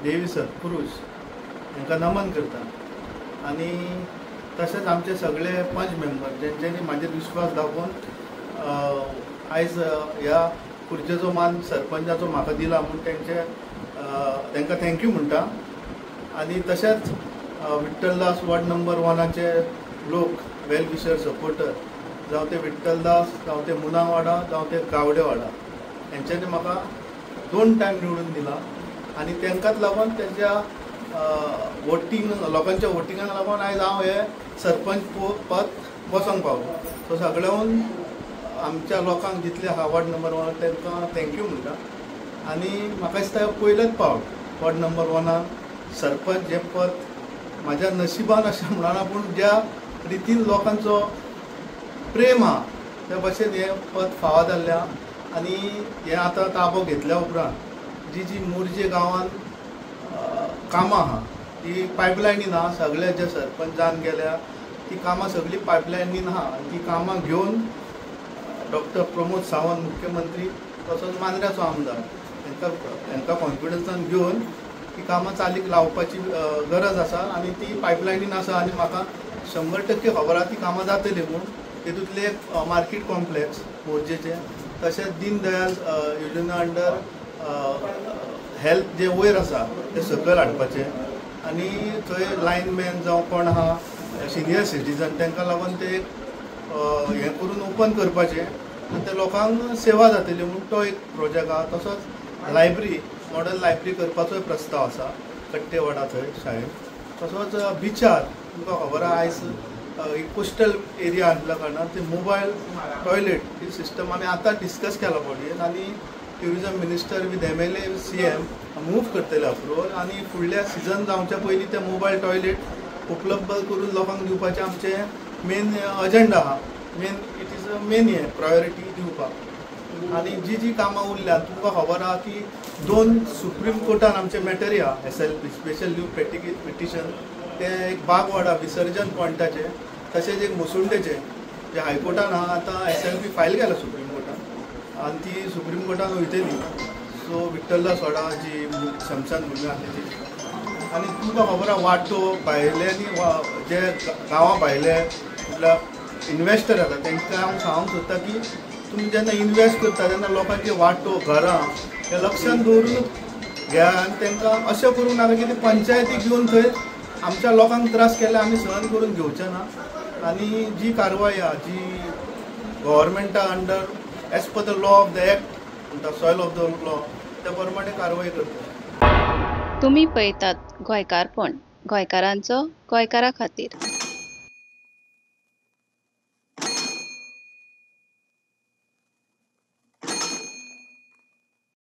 देवी सत्पुरुष हांकां नमन करता आनी तशेंच आमचे सगळे पंच मेंबर जेंच्यांनी म्हाजेर विश्वास दाखोवन आयज ह्या खुर्चेचो मान सरपंचाचो म्हाका दिला म्हूण तेंचे तांकां thank you म्हणटा. आनी तशेंच विठ्ठलदास वॉर्ड नंबर 1 लोक वेल विशर सपोर्टर जावं ते विठ्ठलदास, जावं ते मुनावाडा, जावं ते गावडेवाडा, हेंच्यांनी म्हाका 2 टायम निवडून दिला आनी तांकांच लागून तेंच्या वोटींग लोकांच्या वोटिंगाक लागून आयज हांव हे सरपंच पद बसोंक पावलो. सो सगळ्याहून आमच्या लोकांक जितले आहा वॉर्ड नंबर 1 तांकां thank you म्हणटा. आनी म्हाका दिसता पयलेच पावट वॉर्ड नंबर 1 सरपंच हें पद म्हाज्या नशिबान अशें म्हणना, पूण ज्या रितीन लोकांचो प्रेम आहा त्या भशेन हें पद फावो जाल्लें आहा. आनी हें आतां ताबो घेतल्या उपरांत जी जी मोरजे गांवांत कामां आहा ती पायपलायनीन आहा, सगळे जे सरपंच जावन गेल्या ती कामां सगळीं पायपलायनीन आहा आनी ती कामां घेवन डॉक्टर प्रमोद सावंत मुख्यमंत्री तसोच मांद्र्याचो आमदार हेंकां कॉन्फिडन्सान घेवन ती कामां चालीक लावपाची गरज आसा आनी ती पायपलायनीन आसा आनी म्हाका 100% खबर आहा ती कामां जातली म्हूण. तेतूंतलें एक मार्केट कॉम्प्लेक्स मोरजेचें, तशेंच दीनदयाल योजना अंडर हेल्थ जे वयर आसा तें सकयल हाडपाचें आनी थंय लायनमॅन जावं कोण आहा सिनियर सिटीजन तांकां लागून ते एक हें करून ओपन करपाचें आनी ते लोकांक सेवा जातली म्हूण तो एक प्रोजेक्ट आहा. तसोच लायब्ररी, मॉडल लायब्ररी करपाचोय प्रस्ताव आसा कट्टेवाडा थंय शाळेंत. तसोच बिचार तुमकां खबर आहा आयज एक कोस्टल एरिया आसल्या कारणान ते मोबायल टॉयलेट ही सिस्टम आमी आतां डिस्कस केला बॉडयेन आनी tourism minister with MLA CM move करतले अप्रुवल आनी फुडल्या सिजन जावच्या पयलीं ते मोबायल टॉयलेट उपलब्ध करून लोकांक दिवपाचें आमचें मेन अजेंडा आहा. मेन it is main हें प्रायोरिटी दिवपाक. आनी जी जी कामां उरल्या तुमकां खबर आहा की 2 सुप्रीम कोर्टान आमचे मॅटरी आहा SLP special लीव पिटिशन, ते एक बागवाडा विसर्जन पॉयंटाचें, तशेंच एक मुसुंडेचें जे हायकोर्टान आहा. आतां SLP file केला सुप्रीम कोर्टान आनी ती सुप्रीम कोर्टान वयतली. सो विठ्ठलदास वाडा जी शमशान भुमी आसली ती. आनी तुमकां खबर आहा वाटो भायल्यांनी जे गांवां भायले म्हटल्यार इन्वेस्टर येता तांकां हांव सांगूंक सोदता की तुमी जेन्ना इन्वेस्ट करता तेन्ना लोकांचे वाटो घरां हे लक्षान दवरूनच घ्या आनी तांकां अशें करूंक नाका की ते पंचायतीक घेवन थंय आमच्या लोकांक त्रास केले आमी सहन करून घेवचे ना. आनी जी कारवाय आहा जी गव्हर्मेंटा under as per the law of the act म्हणटा सॉयल ऑफ the law त्या प्रमाणे कारवाय करता. तुमी पळयतात गोंयकारपण, गोंयकारांचो गोंयकारा खातीर.